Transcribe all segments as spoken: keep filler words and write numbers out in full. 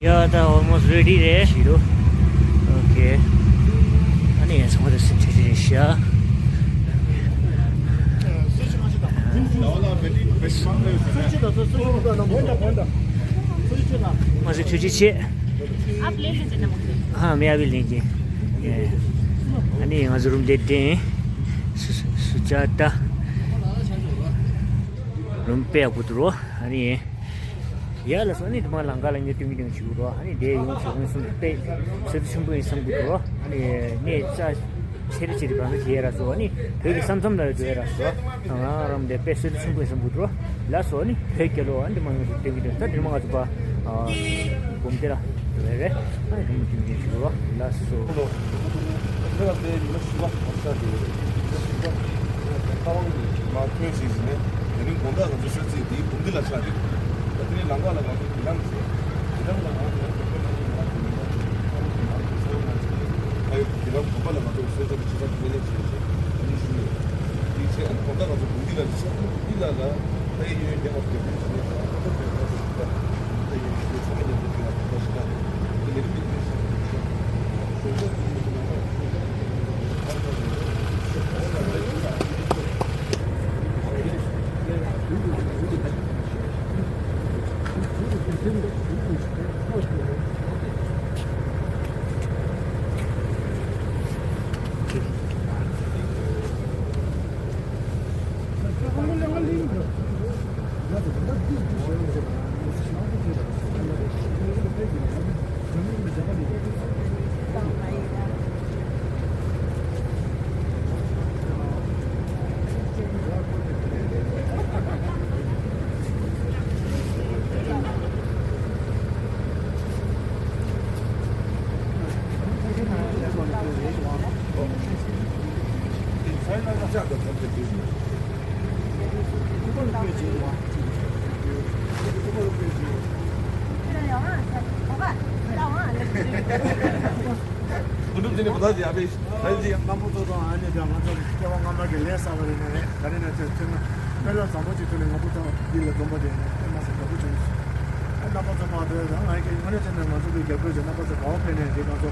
ཡ་ད་almost ready རེད་ཞུ་རོ། Okay. ཨ་ནི་ཡང་ཚང་མ་ད་སེམས་ཁྲལ་རེད་ཤག་མ་ཟད་ཐུགས་རྗེ་ཆེ། आप ले लीजिए नमक। हाँ, मैं अभी लेंगे। ཨ་ནི་ང་ཚོ་རུམ་དེ་དེ། སུ་སུ་ཇཱ་ཏ། རུམ་དཔེ་ཡག་པོ་འདུག་རོ། ཨ་ནི། ཡ་ལ་སོ་ནི་དེ་མ་ལང་ཀ་ལ་ངས་སྟོན་གྱི་དོན་བྱེད་དགོས་རོ། ཨ་ནི་དེ་ཡོང་བྱེད་དགོས་སོང་དཔེ་སྲོལ་ཆེན་པོ་ཡིན་བསམ་གྱི་འདུག་རོ། ཨ་ནི་གནས་ས་ཆེ་རེ་ཆེ་རེ་བང་ཆེ་ཡ་ར་སོ། ཨ་ནི་བོད་ཀྱི་ས་མཚམས་ལ་འགྲོ་ཡ་ར་སོ། ང་རང་དེ་དཔེ་སྲོལ་ཆེན་པོ་ཡིན་བསམ་གྱི་འདུག་རོ། ལ་སོ་ནི་བོད་རྒྱལ་ལོ། ཨ་ནི་དེ་མ་ཡོང་བྱེད་སྟོན་གྱི་དོན་ད་དེ་མ་ང་ཚོ་པ་སྒོམ་དེ་ལ་རེ་རེ། ཨ་ནི་དེ་མ་སྟོན་གྱི་དོན་བྱེད་དགོས་རོ། ལ་སོ། ཁྱོད་རང་དེ་ཉི་མ་བཞི་པ་བར་ཆད་དེ་ཡོད་རེད། ཉི་མ་བཞི་པ་ཁ་དབང་གིས་མར་ཐོན་ཟིན་ཟིན་ནས་དེ་རིང་དགོང་དག་ང་ཚོ་ཤོད་ཚེ་དེའི་འབུམ་སྡེ་ལ་ཆགས་ཀྱི་རེད། ད་དེ་རིང་ལམ་ཁ་ལ་ང་ཚོ་དེ་རང་བྱས། དེ་རང་ལ་ང་ཚོ་ཡང་དེ་རང་གོམ་པ་ལ་ང་ཚོ་གསོལ་ཇ་དང་ཕྱག་འཚལ་གྱི་སྨོན་ལམ་བྱས་བྱས་ཨ་ནི་ཞུ་ཡོད། དེའི་ཚེ་ཨ་ནི་དགོང་དག་ང་ཚོ་འབུམ་སྡེ་ལ་ཆགས། འབུམ་སྡེ་ལ་ལ། སྐུ་ཚབ་ཟིན་པ་ད་ཅི་ཡ་པེ། ཧན་ཇི་ཡང་རྣམ་པ་ཚོ་དང་ཨ་ནེ་དང་ང་ཚོ་སྐྱེ་བ་སྔ་མ་གི་ལས་བསགས་པ་རེད་ནས་རེད། ད་རེས་ནས་ཚེ་ཚེ་ན་དཔེ་ལ་བཟང་པོ་ཅིག་ཐུག་ནས་ང་ཚོ་ཚང་འདི་ལ་འཛོམས་པ་དེ་ནས་དཔེ་མ་སྲིད་དགའ་པོ་བྱུང་སོང་། ཨ་རྣམ་པ་ཚོ་མ་དོན་ལ་ང་ཡི་གི་དངོས་གནས་བྱས་ན་ང་ཚོ་གི་རྒྱབ་སྐྱོར་བྱས་རྣམ་པ་ཚོ་ག་བ་ཕེབས་ནས་འདི་ང་ཚོ་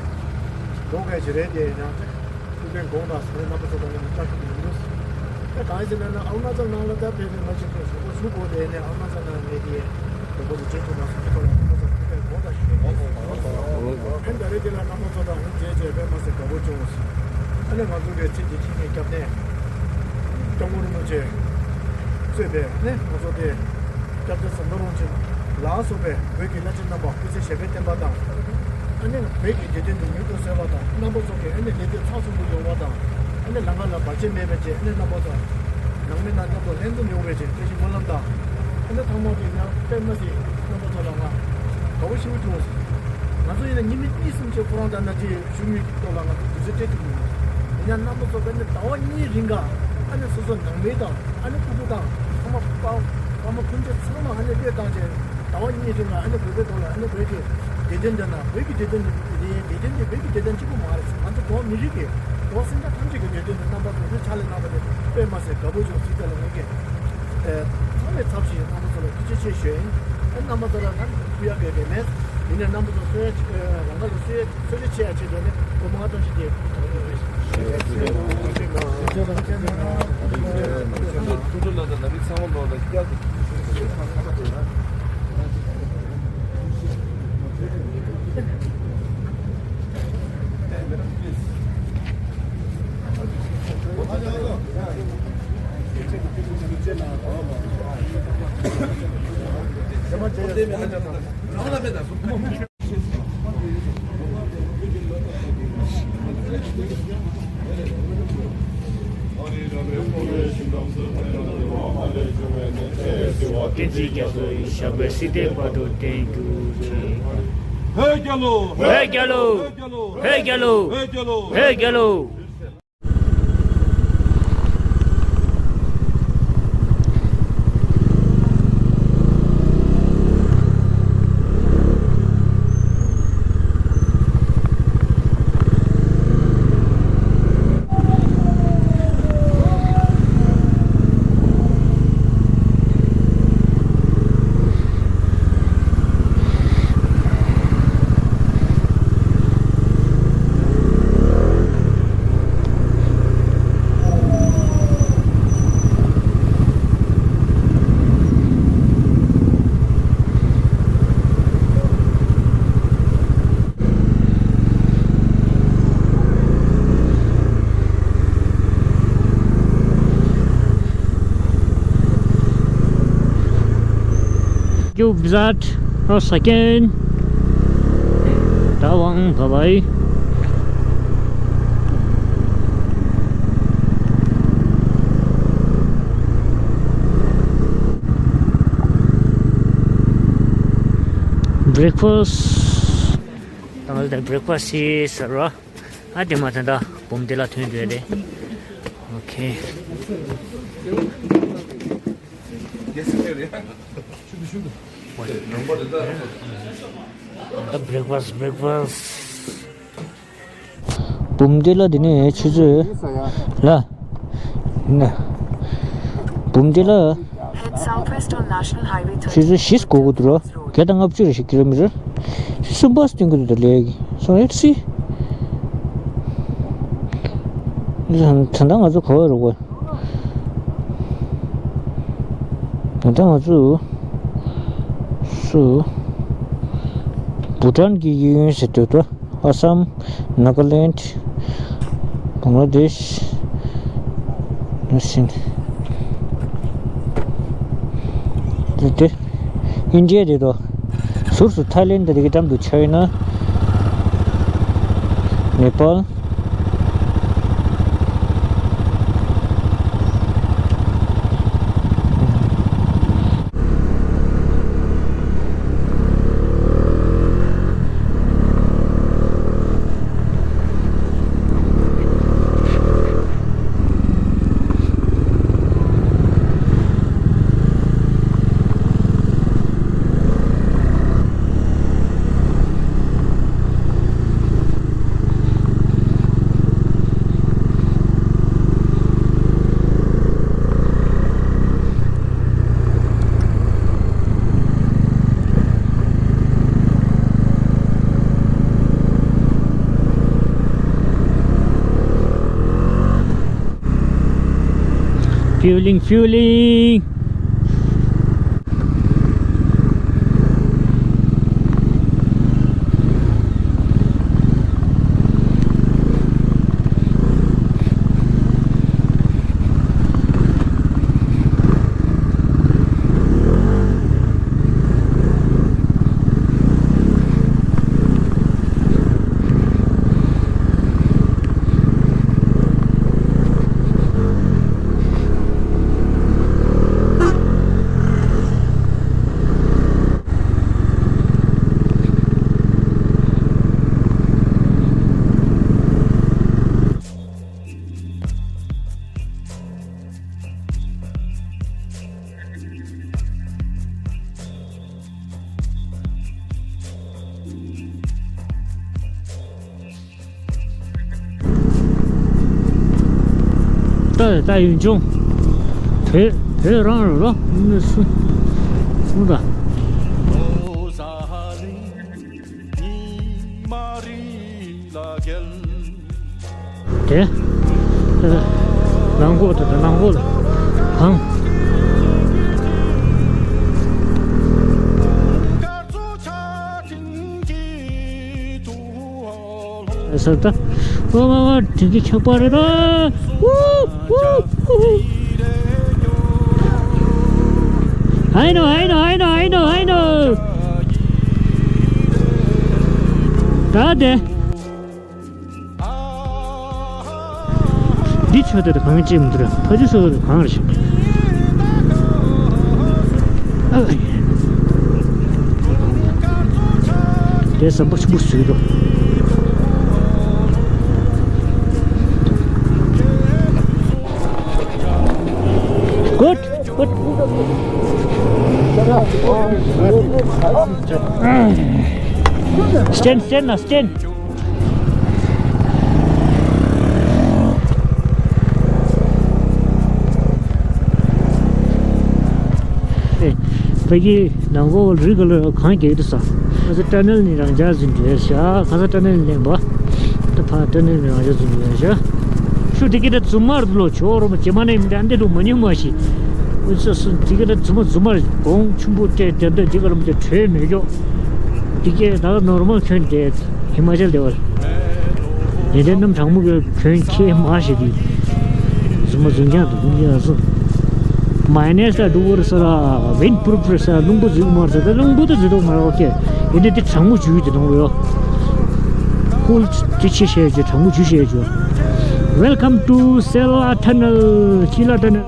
འགྲོ་དགོས་ཀྱི་རེད་དེ་ཡིན་ན་ཚེ་ཐུགས་ཕན་དགོངས་དག་ཟེར་རྣམ་པ་ཚོ་དང་ལ་ནི་བཀྲ་ཤིས་ཡིན་འདུག་ཨ་གང་ཡིན་ཟེར་ན་ཨ་རུ་ན་ཅལ་ནང་ལ་ད་ཕེབས་ནས་ང་ཆེ་ཁོས་ཞུ་གོ་ཞུ་གོ་དེ་ནས་ཨ་རུ་ན་ཅལ་ནང་ངས་དེ་དོ་པོ་དེ་བྱེད་ཐུབ་པ་སོང་ཁོ་ལ་རྣམ་པ་ཚོ་ཐུགས་ཕན་དགོངས་དག་ཞུ་ཡིན། ཨ་ནི་ད་རེས་དེ་ལ་རྣམ་པ་ཚོ་དང་ལྷན་མཇལ་བྱས་དཔེ་མ་སྲིད་དགའ་པོ་བྱུང་སོང་། ཨ་ནི་ང་ཚོ་གི་ཆེས་གལ་ཆེ་ཤོས་སྐྱབས་གནས་སྐྱབས་མགོན་རིན་པོ་ཆེ་གཙོས་པའི་ནི་ང་ཚོ་དེ་སྐྱབས་རྗེ་ཟམ་གདོང་རིན་པོ་ཆེ་ལ་སོགས་པའི་བོད་ཀྱི་བླ་ཆེན་རྣམ་པ་སྐུ་ཚེ་ཞབས་པད་བརྟན་པ་དང་། ཨ་ནི་བོད་ཀྱི་བདེ་དོན་དེ་མྱུར་དུ་གསལ་བ་དང་རྣམ་པ་ཚོ་གི་ཨ་ནི་ལས་དོན་ཚགས་ཚུད་པོ་ཡོང་བ་དང་། ཨ་ནི་ལམ་ཁ་ལ་བར་ཆད་མེད་པའི་ཆེད་ཨ་ནི་རྣམ་པ་ཚོ་ནང་མི་ནང་མཉམ་དུ་ལྷན་འཛོམས་ཡོང་བའི་ཆེད་བཀྲ་ཤིས་སྨོན་ལམ་དང་། ཨ་ནི་ཚང་མ་གི་ཡང་དཔེ་མ་སྲིད་རྣམ་པ་ཚོ་ལ་ང་དགའ་བོ་ཞེ་པོ་བྱུང་སོང་། ང་ཚོ་ཡིན་ན་ཉི་མ་གཉིས་གསུམ་ཅིག་ཁོ་རང་དང་ན་ཅི་ཞུ་མི་ཐོག་ལ་ང་ཚོ་དུས་ཚོད་སྤྲད་ཐུབ་མི་འདུག་ཡིན་ཡང་རྣམ་པ་ཚོ་ག་ནི་ཟླ་བ་གཉིས་རིང་ག་ཨ་ནི་སོ་སོ་ནང་མི་དང་ཨ་ནི་ཕྲུ་གུ་དང་ཚང་མ་ཕ་ཕ་མ་སྤུན་མཆེད་ཚང་མ་ཨ་ནི་སླེབས་བཏང་རྗེས་ཟླ་བ་གཉིས་རིང་ལ་ཨ་ནི་བོད་པའི་ཐོག་ལ་ཨ་ནི་བོད་ཀྱི་བདེ་དོན་དེ་ན་བོད་ཀྱི་བདེ་དོན་དེ་བདེ་དོན་དེ་བོད་ཀྱི་བདེ་དོན་གཅིག་པུ་མ་རེད། ང་ཚོ་བོད་མི་རིགས་ཀྱི་བོད་སེམས་ཅན་ཐམས་ཅད་ཀྱི་བདེ་དོན་དེ་རྣམ་པ་ཚོ་ནི་ཕྱག་ལས་གནང་བ་དེ་དཔེ་མ་སྲིད་དགའ་པོ་བྱུང་སྲིད་ཚད་ལ་ངེད་ཀྱི་ཚང་མའི་ཚབ་ཞིག་རྣམ་པ་ཚོ་ལ་ཐུགས་རྗེ་ཆེ་ཞུ་ཡིན། ཨ་རྣམ་པ་ཚོ་ལ་ད་ཐུགས་ཡག་གི་རེ་མེད། ཡིན་ནའི་རྣམ་པ་ཚོ་གསོལ་ར་རང་དགར་ལ་གསོལ་གསོལ་ར་ཆེ་ཡ་ཆེ་འདོད་ནས་སྒོ་མང་གཏོང་ཞིག་དེ། ཐུགས་རྗེ་ལ་ད་ལ་རིགས་ཚང་མ་ལོ་ལ་བསྐྱར་དུ། བསྟན་འཛིན་རྒྱ་མཚོ་ཡི་ཞབས་པད་སྲིད་མཐའི་བར་དུ་བརྟན་གྱུར་ཅིག་བོད་རྒྱལ་ལོ། བོད་རྒྱལ་ལོ། བོད་རྒྱལ་ལོ། བོད་རྒྱལ་ལོ། བོད་རྒྱལ་ལོ། That, oh, second. Tawang, bye bye. Breakfast. ད་ང་ཚོ་ད་breakfast་ཟེར་རོ། ཨ་དེ་མ་ཐན་ད་འབུམ་སྡེ་ལ་ཐོན་འདོད་རེད། Okay. ད་breakfast, breakfast. འབུམ་སྡེ་ལ་དེ་ནས་ཆུ་ཚོད་ལ། ན། འབུམ་སྡེ་ལ། Head southwest on National Highway ཆུ་ཚོད་བཞི་འགོར་གི་འདུག་རོ། བརྒྱ་དང་ལྔ་བཅུ་རེ་ཞིག་ཀི་ལོ་མི་ཊར། ཆུ་ཚོད་གསུམ་པ་སྟོན་གི་འདུག་ད་ལས་ཀྱི་སོང་ཡོད་སྲིད། ད་ལྟ་ང་ཚོ་ག་བར་རོགས། ད་ལྟ་ང་ཚོ་སུ། བྷུ་ཊན་གྱི་གཡས་གཡོན་ཟེར་འདོད་དོ། ཨ་སམ། ནཱ་ག་ལེནྜ། བང་ལ་དེཤ། ནུ་སིན། དེ་དེ། ཨིན་ཌི་ཡ་དེ་དོ། ཟུར་སུ་ཐའི་ལེནྜ་དེ་གི་འགྲམ་དུ་ཆགས་ཡོད་ན། ནེ་པཱལ། Fueling, fueling. ད་ད་ཡུན་ཅུང་། བོད་བོད་རང་རེད་ལོ། ནི་སུ་སུ་ད། དེ། ནང་སྒོ་དེ་དང་ནང་སྒོ་ལ་གང་། ཟེར་ད། ཝ་ཝ་ཝ། དེ་གི་ཆགས་པ་རེད་ད། ཝུ་ཝུ་ཝུ། I know, I know, I know, I know, I know. ད་དེ། འདི་ཆོས་དེ་གང་ཅི་མི་འདུག་ཕ་ཆུ་སོ་དེ་གང་རེད་ཤག་དེ་ཟམ་པ་ཆུ་བུར་ཟུག་འགྲོ། Good, good. Stand, stand now, stand. ཕ་གི་ནང་སྒོ་རི་ག་ལ་གང་རྒྱག་འདུག་ས། ཁ་ས་ཊ་ནེལ་ནི་རང་འཇགས་ཟིན་འདྲ་ཤག་ཁ་ས་ཊ་ནེལ་ནི་ལེན་པ། ད་ཕ་ཊ་ནེལ་ནི་རང་འཇགས་ཟིན་འདྲ་ཤག་ཤུ་དེ་གི་ད་རྫུན་མ་རེད་ལོ། ཆོ་རོ་མ་ཇེ་མ་ནེ་མི་འདྲ་འདི་ལོ་མ་ཉུང་མ་ཞིག་འུ་ཚོ་སུ་དེ་གི་ད་རྫུན་མ་རྫུན་མ་རེད། གོང་ཆུང་པོ་སྤྲད་དེ་འདི་ག་རམ་དེ་གྲོས་མེད་ཀྱོག་དེ་གི་ད་ནོར་མལ་ཁྱོན་དེ། ཧི་མ་ཅལ་དེ་བར། ཉེ་དན་གནམ་གྲང་མོ་གི་གྱོན་ཁྱེད་མ་ཞེས་དེ། རྫུན་མ་རྫུན་རྐྱང་དུ་ཀུན་གྱི་ཨ་སུ། མའི་ནེ་སི་ལ་འགྲོ་བར་ཟེར་ལ། ཝིན་པུར་ཕུར་ཟེར་ལ། རླུང་བུ་འཛུལ་མར་ཟེར་ད། རླུང་བུ་དུ་འཛུལ་དུ་མར། ཨོ་ཁེ། ཡིན་ནི་དེ་གྲང་མོ་འཇུ་དེ་དང་ཡོ། ཧུལ་དེ་ཆེ་བཤད་རྒྱུ། གྲང་མོ་འཇུ་བཤད་རྒྱུ། Welcome to Sela Tunnel, Sela Tunnel.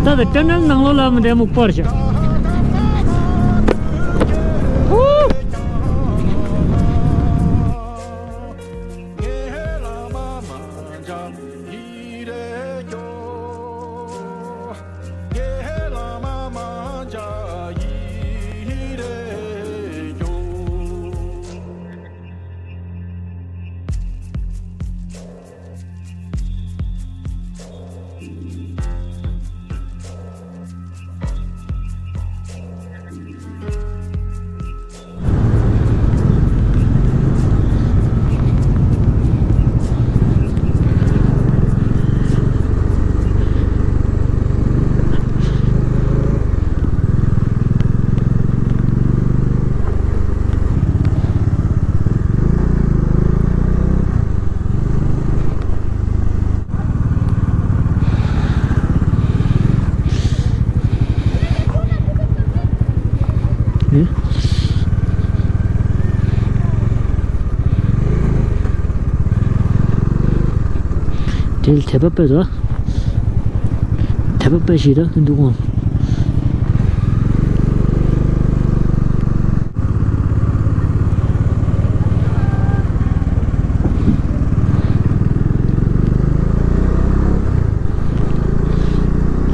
ད་ད་ཏན་ཏན་ནང་ལོགས་ལ་མི་འདྲ་མུག་པར་བྱ། ཧུ། དེ་དད་པ་སྤེལ་དོ། དད་པ་སྤེལ་ཞིག་ར་འདུག་གོ།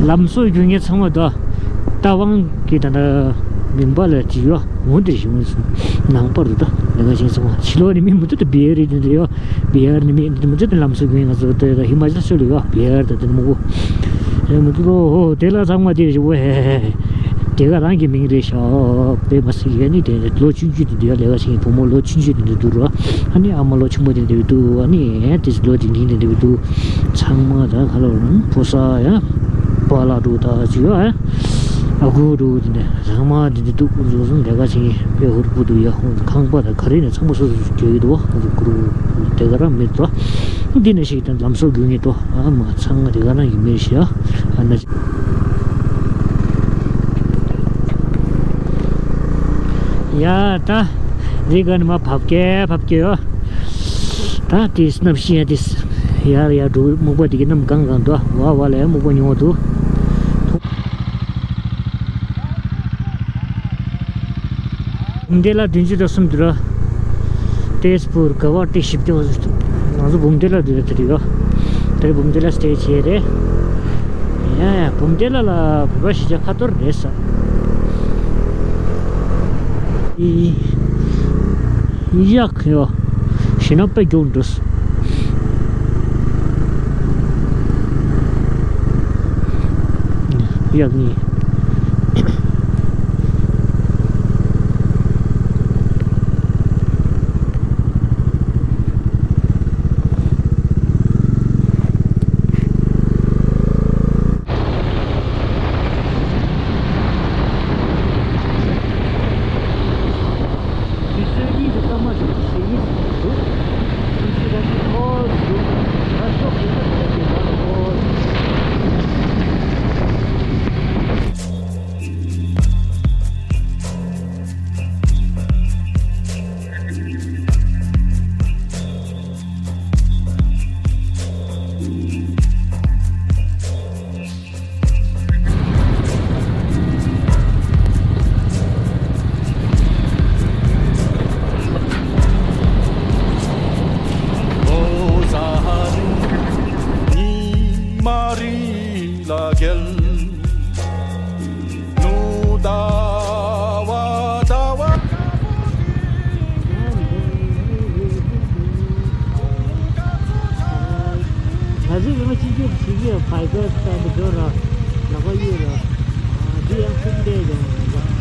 ལམ་བཟོ་རྒྱུ་ངས་ཚང་མ་དོ། རྟ་དབང་གི་ད་ལྟ་མིན་པ་ལ་ཅི་ཡོད་འོང་དེ་བྱུང་སོང་། ནང་པར་དུ་ད་ལས་ཀ་བྱེད་སོང་། ཕྱི་ལོགས་ནས་མི་མི་ཐུབ་ད་བི་ཧར་རེད་དེ་འདྲ་ཡོད། བི་ཧར་ནས་མི་འདི་མི་ཚེ་དེ་ལམ་སོགས་ཀྱི་ང་ཚོ་དེ་ཧི་མ་ཅལ་ཕྱོགས་ལ་ཡོད། བི་ཧར་དང་དེ་ནས་མང་པོ་རེད་མི་འདུག་ལོ། ཧོ་དེ་ལ་ཚང་མ་དེ་རེད་ཞུ་བ། ཧེ་ཧེ་ཧེ། དེ་ག་རང་གི་མིང་རེད་ཤག་པས་མ་སྲིད་ཡ་ནི་དེ་ལོ་ཆུང་ཆུང་དེ་འདུག་ཡ། ལས་ཀ་བྱེད་མཁན་བུ་མོ་ལོ་ཆུང་ཆུང་དེ་འདུག་འདུག་རོ། ཨ་ནི་ཨ་མ་ལོ་ཆུང་པོ་དེ་འདུག་འདུག་ཨ་ནི་དེ་ལོ་དེ་འདི་འདི་འདུག་འདུག་ཚང་མ་ད་ག་ལོ་རང་ཕོ་གསར་ཡ། པཱ་ལགས་འདུག་ད་ཅི་ཡོད་ཨ། ཨ་ཁུ་འདུག་དེ་འདྲ་ཚང་མ་དེ་འདྲ་འདུག་འདུག་སོང་། ལས་ཀ་བྱེད་མཁན་དཔེ་ཧུར་པོ་འདུག་ཡ། ཁང་པ་དང་ག་རེ་ནས་ཚང་མ་སོ་སོ་སོ་རྒྱག་གི་འདུག་ཨ་ཁུ་ཀུ་རུ་དེ་ག་རང་མེད་དོ། འདི་ནས་ཞིག་དང་ལམ་སོགས་དགོས་ངེས་དོ། ཨ་མ་ཚང་མ་དེ་ག་རང་ཡིན་མེད་ཤག་ཨ་ན། ཡ་ད་འདི་ག་ནས་མ་བབས་ཀྱི་བབས་ཀྱི་ཡོད། ད་དེ་གནམ་གཤིས་ཡ་དེ་ཡར་ཡར་འགྲོ་སྨུག་པ་དེ་གི་གནམ་གང་གང་འདུག་བ་བ་ལ་ཡ་སྨུག་པ་ཉུང་བ་འདུག་འདི་ལ་བདུན་ཅུ་དང་གསུམ་འདུག་ར། ཏེས་པུར་ག་བ་ཏི་ཞིབ་ཏེ་བ་ཟུ། ང་ཚོ་འབུམ་སྡེ་ལ་འདུག་ར། དེ་རེད་ཡོ། དེ་རེད་འབུམ་སྡེ་ལ་སྟེ་བྱས་རེད། ཡ་ཡ་འབུམ་སྡེ་ལ་ལ་བོད་པ་གཞིས་ཆགས་ཁ་ཐོར་རེད་ས། ཡག་ཡོ། ཞེ་ན་དཔེ་མགྱོགས་འགྲོ་ས། ཡག་ནི། ང་ཚོས་ཡང་གཅིག་གྱུར་བྱེད་ཀྱི་བྷའི་ཀར་ལྟ་འདི་འགྲོ་ར་ལག་པ་གཡུག་ར། འདི་ཡང་ཁུག་འདྲེ་ཡོང་ར།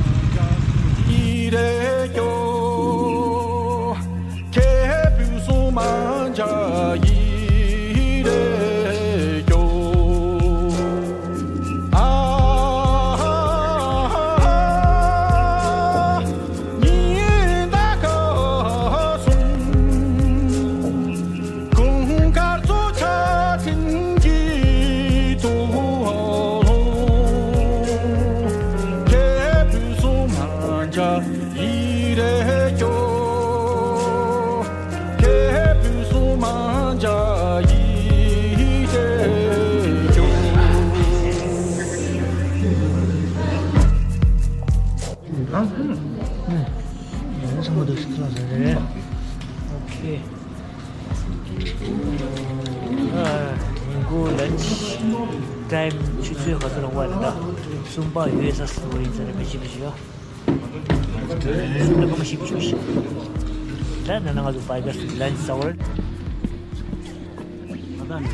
ཊའིམ་ཆུ་ཚོད་ག་ཚོད་རང་བ་རེད་ད། གསུམ་པ་ཡོད་ས་སུ་ཡིན་ས་རེད། མི་ཤེས་མི་ཤེས་ཡ། གསུམ་པ་མི་ཤེས་མི་ཤེས། ད་ན་ན་ང་ཚོ་བྷར་གར་ལན་ཆ་ཟ་བར། ད་ནི།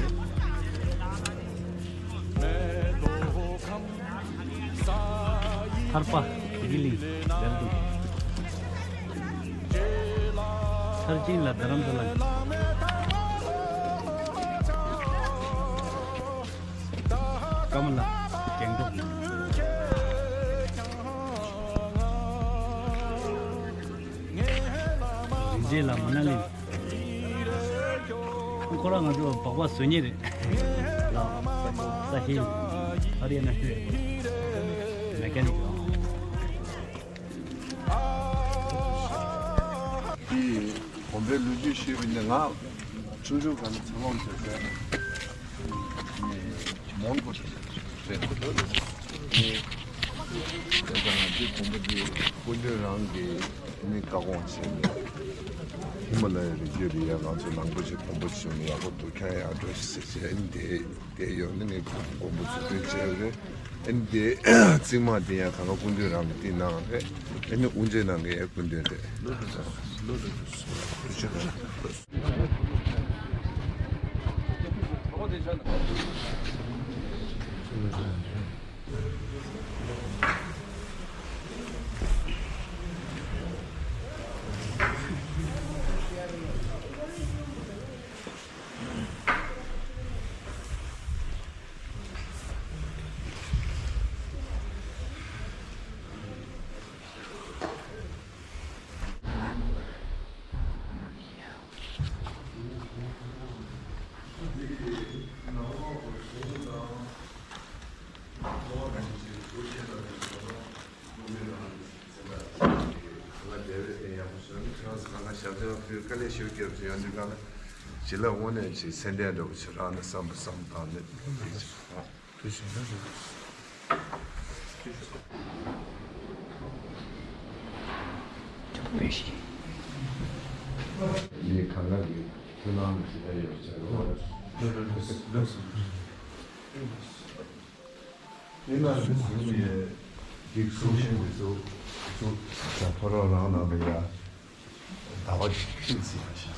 ཐར་པ་བདེ་སྐྱིད་གླིང་ལེབ་འདུག་ཐར་ཅིང་ལ་རྡ་རམ་ས་ལ། ཀ་མ་ལ་རྒྱང་ཐོག་རིན་ཆེན་ལ་མ་ན་ལི། ཁོ་རང་ང་ཚོ་སྦག་སྦག་བཟོ་མཁན་རེད། ལགས། ས་ཧིལ། ཧ་རི་ཡ་ན་ཧི། མེ་ཀ་ནིག་ཨང་། དེ་གོམ་པའི་ལོ་རྒྱུས་ཤེས་པ་ཡིན་ན། ང་ཆུང་ཆུང་སྒང་ནས་འཚར་ལོངས་བྱས་ཏེ་མོན་གྷོ་རེད། དེ་ཙང་འདི་གོམ་པ་འདི་སྐུ་མདུན་རང་གིས་ནི་བཀའ་དགོངས་བཞེས་ནས། ཧི་མ་ལ་ཡའི་རི་རྒྱུད་ལ་ཡ་ང་ཚོ་ནང་པ་ཞིག་གོམ་པ་བྱུང་ནས་ཡག་པོ་འདུག་ཁྱེད་ཡར་འགྲོ་ཞིག་ཟེར་བྱས། ཨ་ནི་དེ་དེ་ཡོང་ནས་ངས་དགོན་པ་འཛུགས་སྐྲུན་བྱས་པ་རེད། ཨ་ནི་དེ་རྩིག་མ་དེ་ཡང་གང་ག་སྐུ་མདུན་རང་གིས་བཏིང་གནང་རེད། ཨ་ནི་དབུ་འབྱེད་གནང་མཁན་ཡང་སྐུ་མདུན་རེད། ངས་གང་ག་གི་ཐུགས་སྣང་ཞིག་ཨེ་ཡོད་ཟེར་རོ། ཡིན་ན་ཟུར་ཡས་འགྱིག་གསོ་ཤིང་གི་གཙུག་གཙུག་ཕོ་རོག་རང་ནང་དུ་ཡ་ཟླ་བ་གཅིག་ཙམ་ཡང་བཞག་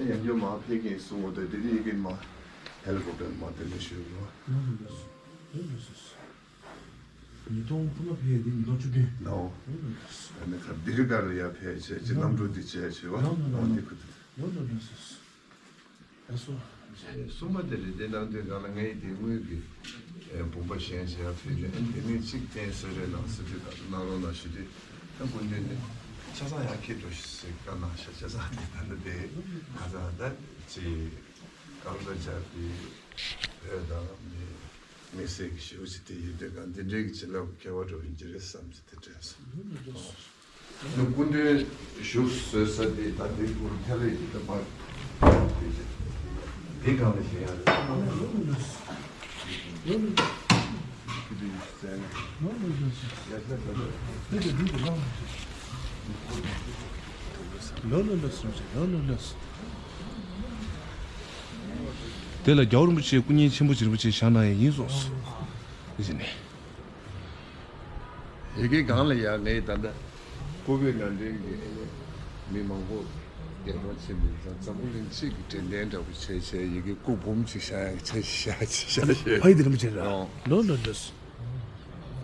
ཡང་སྐྱར་མ་ཕེབས་མཁན་གསུང་བ་དང་དེ་དུས་ཡི་གེ་མ་ཧེ་ལི་ཀོབ་ཊར་མ་དེ་འདྲ་ཞུ་རོགས། ཉིས་སྟོང་ཕུ་ལ་ཕེབས་དེ་ཉིས་སྟོང་བཅུ་བདུན། ནའོ། ཨ་ནི་ཁ་དི་རི་ཀ་ལ་ཡར་ཕེབས་བྱས་ཅི་གནམ་གྲུ་འདི་བྱས་བྱས་བ། ནའོ་ནའོ་ནའོ་ནའོ། འདི་ཁུ་དི། ནའོ་ནའོ་ནའོ་སི། ཨ་སོ། གསུམ་པ་དེ་རེད། དེ་ནང་དུས་གང་ལ་ངའི་དེ་དངུལ་གྱི་བུམ་པ་བཞེངས་བྱས་ཕུལ་ནས། ཨ་ནི་དེ་ནས་གཅིག་བསྟན་གསོལ་རས་གནང་ཟེར་དུས་ག་ཚོད་གནང་རོགས་གནང་ཞུ་དུས། ཨ་སྐུ་མདུན་ནས་ཆ་ཚང་ཡར་འཁྱེར་འགྲོ་ཞིག་ཟེར་བཀའ་གནང་ཤག་ཆ་ཚང་དེ་ད་ནི་དེ་ཁ་སང་ད་ཅི་ཀ་ལ་ཇ་པི་བོད་དང་མི་མི་སེར་གྱི་ཞུ་ཅི་དེ་ཡིན་དུས་གང་དེ་འདྲའི་གི་བྱིན་རླབས་ཀྱི་སྐལ་བ་འགྲོ་ཡིན་གྱི་རེད་བསམ་ཅི་དེ་དྲན་སོང་། སྐུ་མདུན་བཞུགས་སའི་ས་དེ་ད་དེ་ཀུན་ཐེ་ལེ་ཡི་ད་པར་དེ་གང་ལ་ཞེན་ཡ་རེད། ལོ་ལོ་ལོ་སོང་ཅི་ལོ་ལོ་ལོ་སོང་། དེ་ལ་རྒྱལ་བ་རིན་པོ་ཆེ་སྐུ་བརྙན་ཆེན་པོ་ཅིག་རིན་པོ་ཆེ་བཞེངས་གནང་ཡ་ཡིན་གསུངས་སོང་། དེ་བཞིན་ནི། ཡི་གེ་སྒང་ལ་ཡ་ངས་ད་ལྟ་ཀོ་བེ་ནན་ཏན་གྱི་མི་མང་པོ་རྒྱལ་ཁོངས་ཕྱིན་པའི་ཙང་འཛམ་བུ་གླིང་སྤྱི་གི་དྲན་རྟེན་འདྲ་པོ་བྱས་བྱས་ཡི་གེ་སྐུ་འབུམ་གཅིག་བཞག་ཡག་ཆ་ཞིག་བཞག་ཅིག་བཞག་ཞེས། ཕ་ཡི་དེ་རིན་པོ་ཆེ་ར། ལོ་ལོ་ལོ་སི།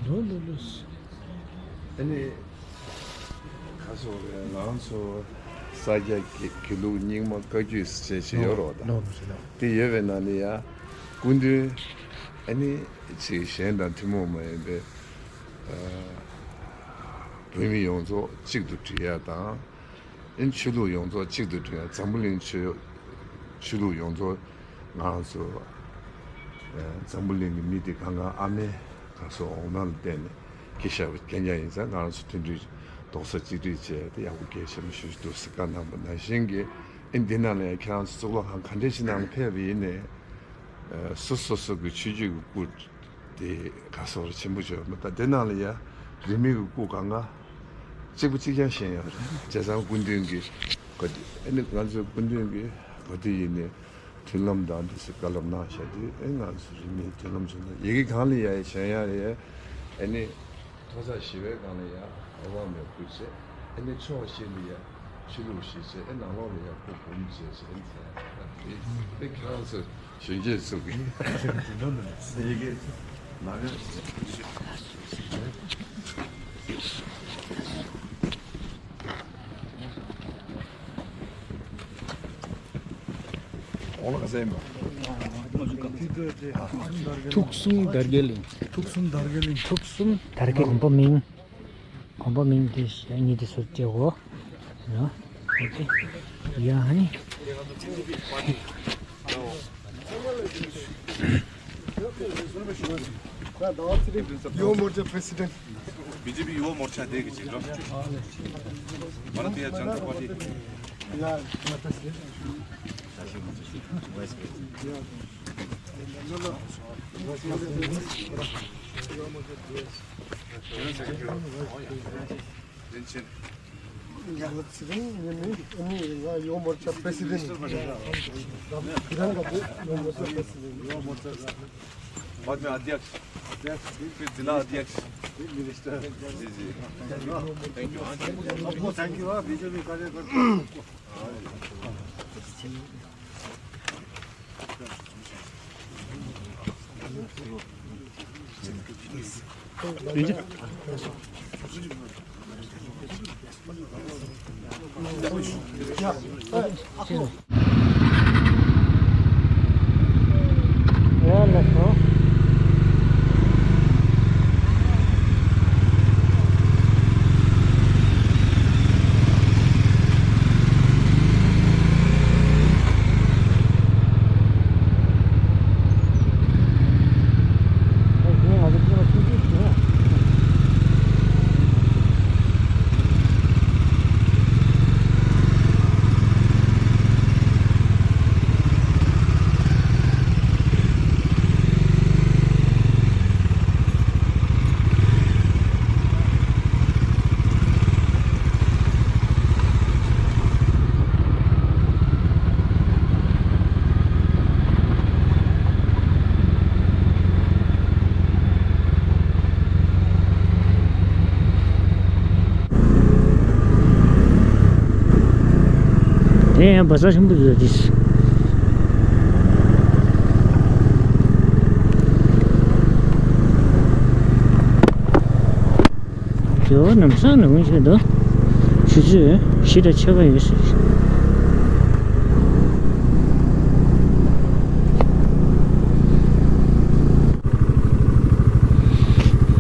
ལོ་ལོ་ལོ་སི། ཨ་ནི། ང་ཚོ་ང་ཚོ་ས་སྐྱ་དགེ་དགེ་ལུགས་རྙིང་མ་བཀའ་བརྒྱུད་ཟེར་ཅིག་ཡོད་རེད་པ། ད་དེ་ཡོད་པའི་ནང་ནས་ཡང་སྐུ་མདུན་ཨ་ནི་ཅིག་གཞན་དང་ཐུན་མོང་མ་ཡིན་པའི་བོད་མི་ཡོངས་རྫོགས་གཅིག་ཏུ་སྒྲིལ་ཡ་དང་། ཨ་ནི་ཆོས་ལུགས་ཡོངས་རྫོགས་གཅིག་ཏུ་སྒྲིལ་ཡ། འཛམ་བུ་གླིང་ཆོས་ཆོས་ལུགས་ཡོངས་རྫོགས་ང་རང་ཚོ་འཛམ་བུ་གླིང་གི་མི་དེ་གང་ག་ཨ་མའི་ག་སོ་འོང་སྣང་ལ་བརྟེན་ནས་སྐྱེ་ཤར་བའི་རྐྱང་རྐྱང་ཡིན་ཙང་། ང་རང་ཚོ་མཐུན་སྒྲིལ་རྡོག་རྩ་གཅིག་སྒྲིལ་བྱས་ཏེ་ཡག་པོ་གལ་ཆེན་པོ་ཞིག་འདུག་ཟེར་བཀའ་གནང་བ་ནང་བཞིན་གྱི། ཨེ་འདི་ནང་ལ་ཡང་ཁྱེད་རང་ཚོ་གཙུག་ལག་ཁང་ག་འདྲས་ཞིག་ནང་ལ་ཕེབས་པ་ཡིན་ནའི། སོ་སོ་སོ་གི་ཆོས་བརྒྱུད་ཀྱི་སྐུ་དེ་ག་སོ་ར་ཆེན་པོ་བྱོས་མ། ད་དེ་ནང་ལ་ཡང་རིས་མེད་ཀྱི་སྐུ་གང་ག་གཅིག་པ་གཅིག་རྐྱང་བཞེངས་ཡོད་རེད། བྱས་ཙང་སྐུ་མདུན་གྱི་ག་དེ་ཨེ་ནི་ང་ཚོའི་སྐུ་མདུན་གྱི་ག་དེ་ཡིན་ནའི། མཐུན་ལམ་དང་འདི་ཚོ་བཀའ་སློབ་གནང་བཞག་དུས། ཨེ་ང་ཚོ་རིས་མེད་མཐུན་ལམ་བྱུང་ན། ཡི་གེ་གང་ལ་ཡ་ཡ་བྱས་ཡ་རེད། ཨེ་ནི་ཐོག་ཚད་ཞི་བའི་སྒང་ལ་ཡ་ཨ་ཝང་མེད་ཁུལ་བྱས། ཨེ་ནི་ཕྱོགས་བཞི་ལ་ཡ་ཆོས་ལུགས་བཞི་བྱས། ཨེ་ནང་ལོགས་ལ་ཡ་སྐུ་འབུམ་བྱས་བྱས་ཨེ་ཚེ་ཨེ་ཁྱེད་རང་ཚོ་གཞོན་སྐྱེས་ཚོ་གི་ཡི་གེ་ནང་ཡ། ཐུགས་གསུམ་དར་རྒྱས་གླིང་། ཐུགས་གསུམ་དར་རྒྱས་གླིང་། ཐུགས་གསུམ་དར་རྒྱས་གླིང་། ཐུགས་གསུམ་དར་རྒྱས། དགོན་པ་མིང་། དགོན་པ་མིང་དེ་གཉིས་དེ་སུ་སྐྱེ་གོ། ཡ་ཧ་ནི། युवा Morcha president. BJP Yuva मोर्चा देखि छिटो। भारतीय जनता पार्टी। युवा मोर्चा प्रेसिडेन्ट। युवा मोर्चा प्रेसिडेन्ट। बाद में अध्यक्ष। अध्यक्ष, फिर जिला अध्यक्ष। Minister. जी, जी। Thank you. सबको थ्याङ्क यू, हाँ, बिजेपी कार्यकर्ता। དེ་ཡང་བ་ས་ཆེན་པོ་འདུག་དེ། ཇོ་ནམ་སང་ནང་ཆེད་དུ་ཆུ་ཚོད་བཞི་དང་ཕྱེད་ཀ་ཡོད་ཟེར།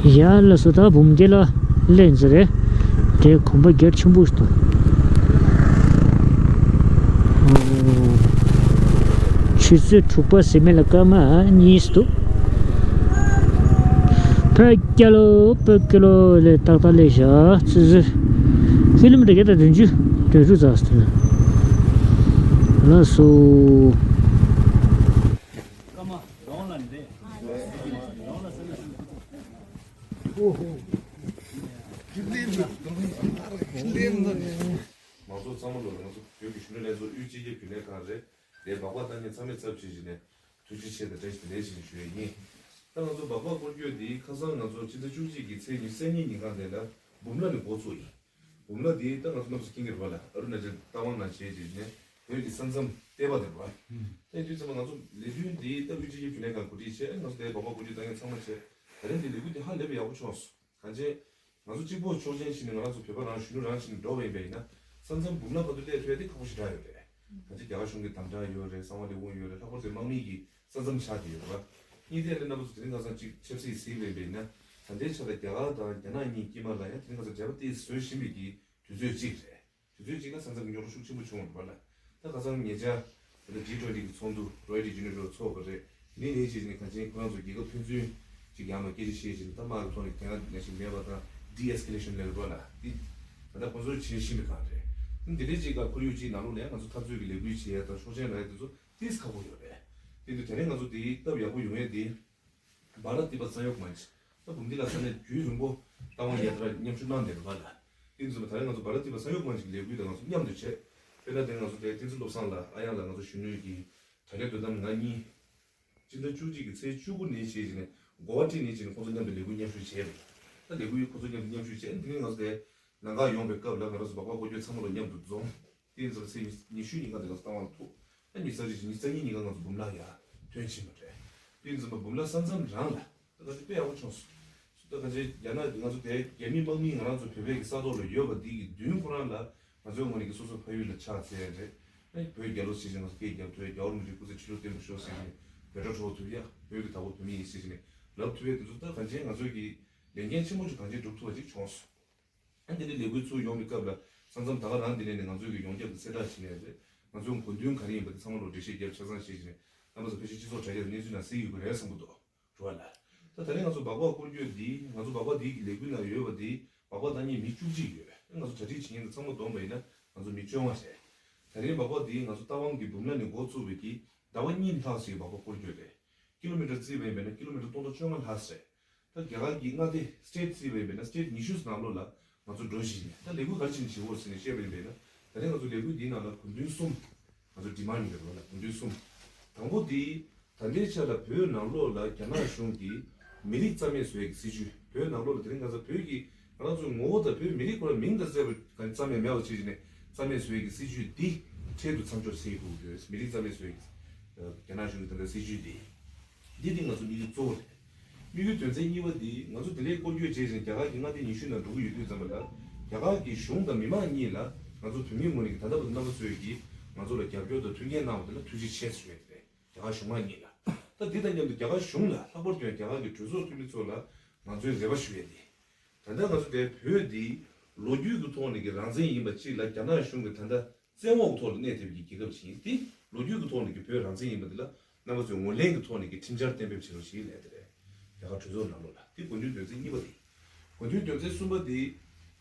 ཡ་ལ་སོ། ད་འབུམ་སྡེ་ལ་སླེབས་ཚར་རེད། དེ་དགོན་པ་རྒྱ་ཆེན་པོ་ཞིག་འདུག་ཆུ་ཚོད་དྲུག་པ་ཟིན་མེད་ལ་སྐར་མ་གཉིས་འདུག་བོད་རྒྱལ་ལོ། བོད་རྒྱལ་ལོ་ལས་ཏག་ཏག་སླེབས་བཞག་ཆུ་ཚོད་ཀི་ལོ་མི་ཊར་བརྒྱ་དང་བདུན་ཅུ་དོན་དྲུག་ཙམ་ཞིག་འདུག་ལགས་སོ། མང་ཚོགས་ཚང་མ་ལོ་ལ་ང་ཚོ་བོད་ཀྱི་གཞོན་ནུ་ལྷན་ཚོགས་དབུས་སྤྱི་ཁྱབ་རྒྱུན་ལས་ཁང་རེད། དེ་སྦག་སྦག་བཏང་མཁན་ཚང་མས་ཚབ་བྱེད་བྱས་ནས་ཐུགས་རྗེ་ཆེ་དང་བཀྲ་ཤིས་བདེ་ལེགས་ཞེས་ཞུ་ཡས་ཡིན། ད་ང་ཚོ་སྦག་སྦག་སྐོར་སྐྱོད་འདི་ཁ་སང་ང་ཚོ་ཕྱི་ཟླ་བཅུ་གཅིག་གི་ཚེས་ཉི་ཤུ་རྩ་གཉིས་ཉིན་གང་དེ་ལ་འབུམ་ལ་ནས་འགོ་ཚུགས་ཡིན། འབུམ་ལ་འདི་ད་ང་ཚོ་གནམ་ས་ཁེངས་ཀྱི་རེད་པ་ལ། ཨ་རུ་ན་ཅལ་རྟ་དབང་ནང་བྱས་བྱས་ནས་བོད་ཀྱི་ས་མཚམས་ལྟེ་བ་དེ་རེད་པ། ད་དུས་ཚོད་ང་ཚོ་ལས་དོན་འདི་ད་དབུས་སྤྱི་ཁྱབ་རྒྱུན་ལས་ཁང་གོ་སྒྲིག་བྱས། ང་ཚོ་དེ་སྦག་སྦག་སྐོར་སྐྱོད་བཏང་མཁན་ཚང་མ་བྱས། ད་རེས་འདི་ལས་འགུལ་འདི་ཧ་ལས་པ་ཡག་པོ་བྱུང་སོང་། གང་ཅི། ང་ཚོ་གཅིག་པོ་ཕྱོགས་ཞེན་བྱས་ནས་ང་རང་ཚོ་བོད་པ་རང་གཞོན་ནུ་རང་བྱས་ནས་འགྲོ་བ་ཡིན་པ་ཡིན་ན། ས་མཚམས་འབུམ་ལ་བར་དུ་སླེབས་ཐུབ་ཡ་དེ་ཁག་པོ་ཞེ་དྲག་ཡོད་རེད། གང་ཅི་རྒྱ་གར་གཞུང་གི་དམ་དྲག་ཡོད་རེད། གསང་བ་ལས་ཁུངས་ཡོད་རེད། ལྷག་པར་དུ་དམག་མི་གི་ས་མཚམས་ཆགས་བསྡད་ཡོད་རེད་བ། གཉིས་དེ་ལས་རྣམ་པ་ཚོ་དེ་རིང་ཁ་སང་གཅིག་ཆབ་སྲིད་གཟིགས་པ་ཡིན་པ་ཡིན་ན། ད་ལྟའི་ཆ་ལ་རྒྱ་གར་དང་རྒྱ་ནག་གཉིས་དཀྱིལ་མ་ལ་ཡང་དེ་རིང་ཁ་སང་འབྲེལ་བ་དེ་བཟོས་བཞིན་པའི་གི་དུས་ཚོད་གཅིག་རེད། དུས་ཚོད་གཅིག་ལ་ས་མཚམས་ཀྱི་རྙོག་དྲ་ཤུགས་ཆེན་པོ་བྱུང་བ་རེད་པ་ལགས། ད་ཁ་སང་ཉེ་ཆར་ད་ལྟ་ཇི་ཊུ་ཝེན་ཊི་གི་ཚོགས་འདུ་རོ་ཡི་ཊི་ཇི་ནི་ཝ་ལ་ཚོགས་པ་རེད། དེ་ནས་ནས་ཅིག་ནས་གང་ཅི་ཁོ་རང་ཚོ་རྒྱལ་ཁབ་ཕན་ཚུན་ཅིག་ཡང་ལ་སྐད་ཆ་བཤད་བཞིན་དམག་གི་ཐོག་ནས་གྱེན་ལངས་ནང་བཞིན་མེད་པ་དང་ཌི་ཨེས་ཀེ་ལེ་ཤན་ལབ་རེད་པ་ལགས། འདི་ད་ལྟ་ཁོ་ཚོས་བྱེད་བཞིན་པའི་སྒང་རེད། འདི་འདྲའི་ཅིག་ལ་ཁོར་ཡུག་ཅིག་ནང་ལོགས་ནས་ང་ཚོ་འཐབ་རྩོད་ཀྱི་ལས་འགུལ་བྱེད་ཡ་དང་ཤོག་ཆེན་རག་ཡ་དེ་ཚོ་ཏིས་ཁག་པོ་ཡོད་རེད། དེ་འདུག་དེ་རིང་ང་ཚོ་འདིའི་སྟབས་ཡག་པོ་ཡོང་ཡ་དེ། བྷ་ར་ཏི་པ་ས་ཡོག་མན་ཆི། ད་འབུམ་སྡེ་ལ་ས་གནས་རྒྱུན་རིང་པོ་རྟ་དབང་ཡ་ཏྲ་མཉམ་ཞུགས་གནང་བསྡད་པ་ལ། དེ་ཚོ་ད་རེས་ང་ཚོ་བྷ་ར་ཏི་པ་ས་ཡོག་མན་ཆི་གི་ལས་འགུལ་དང་ང་ཚོ་མཉམ་དུ་བྱས། དཔེར་ན་དེ་ང་ཚོ་དེ་བསྟན་འཛིན་བློ་བཟང་ལགས་ཨ་ཡང་ལགས་ང་ཚོ་གཞོན་ནུ་གི་དྲ་རྒྱ་དོ་དམ་ང་གཉིས། སྤྱི་ཟླ་བཅུ་གཅིག་གི་ཚེས་བཅུ་དགུ་ནས་བྱས་བྱས་ནས་གོ་བ་ཁྲིད་ནས་བྱས་ནས་ཁོང་ཚོ་མཉམ་དུ་ལས་འགུལ་མཉམ་ཞུགས་བྱས་པ་ཡིན། ད་ལས་འགུལ་ཁོང་ཚོ་མཉམ་དུ་མཉམ་ཞུགས་བྱས། དེ་ནས་ང་ཚོ་དེ་ལམ་ཁ་ཡོང་བའི་སྐབས་ལ་ང་རང་ཚོ་སྦག་སྦག་སྐོར་སྐྱོད་ཚང་མ་ལ་མཉམ་དུ་འཛོམས། དེ་ཡིན་ཙང་ཚེས་ཉི་ཤུ་ཉིན་ཀ་དེ་ང་ཚོ་རྟ་དབང་ལ་ཐུག་ད་ཉི་ཤུ་རྩ་གཅིག་ཉི་ཤུ་རྩ་གཉིས་ཉིན་ཀ་ང་ཚོ་འབུམ་ལ་ཡར་ཐོན་ཕྱིན་པ་རེད། དེ་ཡིན་ཙང་འབུམ་ལ་ས་མཚམས་རང་ལ་ད་ག་ཚོད་དཔེ་ཡག་པོ་བྱུང་སོང་། ད་ག་ཚོད་རྒྱ་ནག་ང་ཚོ་དེ་རྒྱ་མི་དམག་མི་ང་རང་ཚོ་བོད་པའི་གི་ས་ཐོག་ལ་ཡོད་པ་འདི་གི་མདུན་ཁོ་རང་ལ་ང་ཚོའི་ངོས་ནས་གི་སོ་སོ་ཕ་ཡུལ་ལ་ཕྱག་འཚལ་རེད། ཨ་ནི་བོད་རྒྱལ་ལོ་ཞེས་བྱས་ང་ཚོ་སྐད་རྒྱབ་ཐུབ་ཡ། རྒྱལ་བ་རིན་པོ་ཆེའི་སྐུ་ཚེ་ཁྲི་ལོ་བརྟན་པར་ཤོག་ཟེར་ནས་འབོད་སྒྲ་སྒྲོག་ཐུབ་ཡ། བོད་ཀྱི་དྭགས་པོ་བོད་མི་ཡིན་ཟེར་ནས་ལབ་ཐུབ་ཡ་དེ་ཚོ་ད་གང་ཅི་ང་ཚོའི་གི་ལས་འགན་ཆེན་པོ་ཅིག་གང་ཅི་སྒྲུབ་ཐུབ་པ་ཅིག་བྱུང་སོང་། ཨ་འདི་ནས་ལས་འགུལ་ཚུར་ཡོང་བའི་སྐབས་ལ་ས་མཚམས་ད་ག་རང་འདི་ནས་ནས་ང་ཚོའི་གི་ཡོངས་ཁྱབ་ཀྱི་གསལ་བསྒྲགས་བྱེད་ནས་རེད། ང་ཚོའི་དགོས་འདུན་ག་རེ་ཡིན་པ་དེ་ཚང་མ་ལོ་འགྲེལ་བཤད་རྒྱབ་ཆ་ཚང་བྱེད་བཞིན་རེད། རྣམ་པ་ཚོ་ཕལ་ཆེར་སྤྱི་ཚོགས་དྲ་རྒྱ་དང་གནས་ཚུལ་ནང་གཟིགས་ཡོད་པ་རེད་བསམ་གྱི་འདུག་རེད་བ་ལགས། ད་ད་རེས་ང་ཚོ་སྦག་སྦག་སྐོར་སྐྱོད་འདི་ང་ཚོ་སྦག་སྦག་འདི་གི་ལས་འགུལ་ནང་ཡོད་པ་འདི་སྦག་སྦག་བཏང་མཁན་མི་བཅུ་གཅིག་ཡོད། ང་ཚོ་གྲ་སྒྲིག་བྱེད་མཁན་དང་ཚང་མ་བསྡོམས་པ་ཡིན་ན་ང་ཚོ་མི་བཅོ་ལྔ་རེད། ད་རེས་སྦག་སྦག་འདི་ང་ཚོ་རྟ་དབང་གི་འབུམ་ལ་ནས་འགོ་བཙུགས་པའི་གི་ཟླ་བ་གཉིས་ལྷག་ཙམ་སྦག་སྦག་སྐོར་སྐྱོད་རེད། ཀི་ལོ་མི་ཊར་བརྩིས་པ་ཡིན་པས་ན་ཀི་ལོ་མི་ཊར་སྟོང་ཕྲག་བཅོ་ལྔ་ལྷག་ཙམ་རེད། ད་རྒྱ་གར་གྱི་མངའ་སྡེ་སི་ཊེཊ་བརྩིས་པ་ཡིན་པས་ན་སི་ཊེཊ་ཉི་ཤུ་ནང་ལོགས་ལ་ང་ཚོ་འགྲོ་བཞིན་ཡོད། ད་ལས་འགུལ་ག་རེ་བྱས་ནས་བྱེད་དགོས་ཟེར་ནས་བཤད་པ་ཡིན་པས་ན་ད་རེས་ང་ཚོ་ལས་འགུལ་འདིའི་ནང་ལ་དགོས་འདུན་གསུམ་ང་ཚོ་ཌི་མཱན་ཌི་ཡོད་རེད་བ་ལ། དགོས་འདུན་གསུམ། དང་པོ་དེ་ད་ལྟའི་ཆ་ལ་བོད་ནང་ལོགས་ལ་རྒྱ་ནག་གཞུང་གིས་མི་རིགས་རྩ་མེད་བཟོ་ཡས་ཀྱི་སྲིད་བྱུས། བོད་ནང་ལོགས་ལ་དེ་རིང་ཁ་སང་བོད་ཀྱི་ང་རང་ཚོའི་ངོ་བོ་དང་བོད་མི་རིགས་ཁོ་རང་མིང་དང་བཅས་པ་ག་རྩ་མེད་མེད་པ་བྱས་བྱས་ནས་རྩ་མེད་བཟོ་ཡས་ཀྱི་སྲིད་བྱུས་འདི་འཕྲལ་དུ་མཚམས་འཇོག་བྱེད་དགོས་ཀྱི་ཡོད། མི་རིགས་རྩ་མེད་བཟོ་ཡས་ཀྱི་རྒྱ་ནག་གཞུང་གི་ད་ལྟ་སྲིད་བྱུས་འདི། འདི་དེ་ང་ཚོ་དམིགས་ཡུལ་གཙོ་བོ་རེད། དམིགས་ཡུལ་དོན་ཚན་གཉིས་པ་འདི་ང་ཚོ་དེ་ལས་སྐོར་སྐྱོད་བྱས་ཙང་རྒྱ་གར་གྱི་མངའ་སྡེ་ཉི་ཤུ་ནང་འགྲོ་གི་ཡོད་དུས་ཙམ་པ་ལ་རྒྱ་གར་གྱི་གཞུང་དང་མི་མང་གཉིས་ལ་ང་ཚོ་བོད་མིའི་ངོས་ནས་ཀྱི་ད་ལྟ་བར་དུ་རྣམ་པ་ཚོས་ཀྱིས་ང་ཚོ་ལ་རྒྱབ་སྐྱོར་དང་མཐུན་རྐྱེན་གནང་བ་དེ་ལ་ཐུགས་རྗེ་ཆེ་ཞུ་ཡས་དེ་རེད། རྒྱ་གར་གཞུང་མང་གཉིས་ལ། ད་འདི་དང་མཉམ་དུ་རྒྱ་གར་གཞུང་ལ་ལྷག་པར་དུ་ཡང་རྒྱ་གར་གྱི་གྲོས་ཚོགས་འཐུས་མི་ཚོ་ལ་ང་ཚོའི་རེ་བ་ཞུ་ཡས་དེ། ད་ལྟ་ང་ཚོ་དེ་བོད་འདི་ལོ་རྒྱུས་ཀྱི་ཐོག་ནས་ཀྱི་རང་བཙན་ཡིན་པ་གཅིག་ལ་རྒྱ་ནག་གཞུང་གིས་ད་ལྟ་བཙན་འོག་གི་ཐོག་ལ་གནས་ཐེབས་ཀྱི་རྒྱལ་ཁབ་ཅིག་ཡིན་ཏེ། ལོ་རྒྱུས་ཀྱི་ཐོག་ནས་ཀྱི་བོད་རང་བཙན་ཡིན་པ་འདི་ལ་རྣམ་པ་ཚོས་ངོས་ལེན་གྱི་ཐོག་ནས་ཀྱི་ཁྲིམས་འཆར་གཏན་འབེབས་བྱེད་རོགས་ཞེས་ལབ་ཡས་དེ་རེད། རྒྱ་གར་གྲོས་ཚོགས་ནང་ལོགས་ལ། དེ་དགོས་འདུན་དོན་ཚན་གཉིས་པ་དེ། དགོས་འདུན་དོན་ཚན་གསུམ་པ་དེ།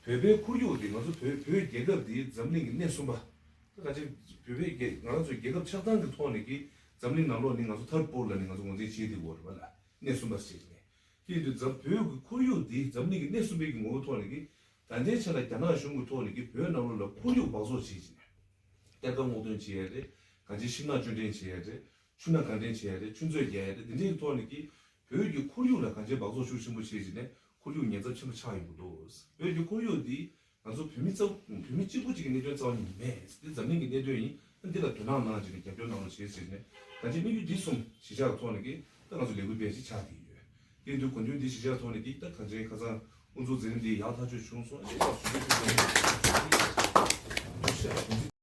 བོད་པའི་ཁོར་ཡུག་དེ་ང་ཚོ་བོད་བོད་རྒྱལ་ཁབ་དེ་འཛམ་གླིང་གི་སྣེ་གསུམ་པ། ད་ག་ཅིག་བོད་པའི་རྒྱལ་ང་རང་ཚོའི་རྒྱལ་ཁབ་ཆགས་སྟངས་ཀྱི་ཐོག་ནས་ཀྱི་འཛམ་གླིང་ནང་ལོགས་ནས་ང་ཚོ་མཐར་སྤོར་ལ་ནས་ང་ཚོ་ངོས་འཛིན་བྱེད་བསྡད་ཡོད་རེད་པ་ལགས། སྣེ་གསུམ་པ་ཟེར་ནས། དེ་ཡིན་དུས་འཛམ་བོད་ཀྱི་ཁོར་ཡུག་འདི་འཛམ་གླིང་གི་སྣེ་གསུམ་པའི་གི་ངོ་བོའི་ཐོག་ནས་ཀྱི་ད་ལྟའི་ཆ་ལ་རྒྱ་ནག་གཞུང་གི་ཐོག་ནས་ཀྱི་བོད་ནང་ལོགས་ལ་ཁོར་ཡུག་སྦགས་བཙོག་བྱེད་ཅིང་། གཏེར་ཁ་སྔོག་འདོན་བྱེད་ཡས་རེད། གང་ཅི་ཤིང་ནགས་སྐྱོན་འདྲེན་བྱེད་ཡས་རེད། ཆུ་ནགས་གངས་འདྲེན་བྱེད་ཡས་རེད། ཆུ་མཛོད་རྒྱག་ཡས་རེད། འདི་འདྲའི་ཐོག་ནས་ཀྱི་བོད་ཀྱི་ཁོར་ཡུག་ལ་གང་ཅི་སྦགས་བཙོག་ཤུགས་ཆེན་པོ་བྱེད་ཅིང་ནས་ཁོར་ཡུག་ཉེན་ཚབས་ཆེན་པོ་ཆགས་ཡོང་གི་འདུག་བོད་ཀྱི་ཁོར་ཡུག་འདི་ང་ཚོ་བོད་མི་རྩ་བོད་མི་གཅིག་པུ་གཅིག་གི་གནད་དོན་རྩ་བ་ཉིད་མེད། འདི་འཛམ་གླིང་གི་གནད་དོན་ཡིན། འདི་ལ་དོ་སྣང་གནང་བྱས་ནས་རྒྱབ་སྐྱོར་གནང་རོགས་བྱེད་ཟེར་ནས་ད་ཅི་དམིགས་ཡུལ་འདི་གསུམ་གཞིར་བཞག་ཐོག་ནས་ཀྱི་ད་ང་ཚོ་ལས་འགུལ་སྤེལ་གཞི་ཆགས་བསྡད་ཡོད། དེ་དུས་དགོས་འདུན་འདི་གཞིར་བཞག་ཐོག་ནས་ཀྱི་ད་གང་ཅི་ཁ་སང་དབུ་འཛུགས་མཛད་རིམ་འདི་ཡག་ཐག་ཆོད་བྱུང་སོང་། ཨ་ནི་ད་ཞུ་རྒྱུ་ཞུ་རྒྱུ།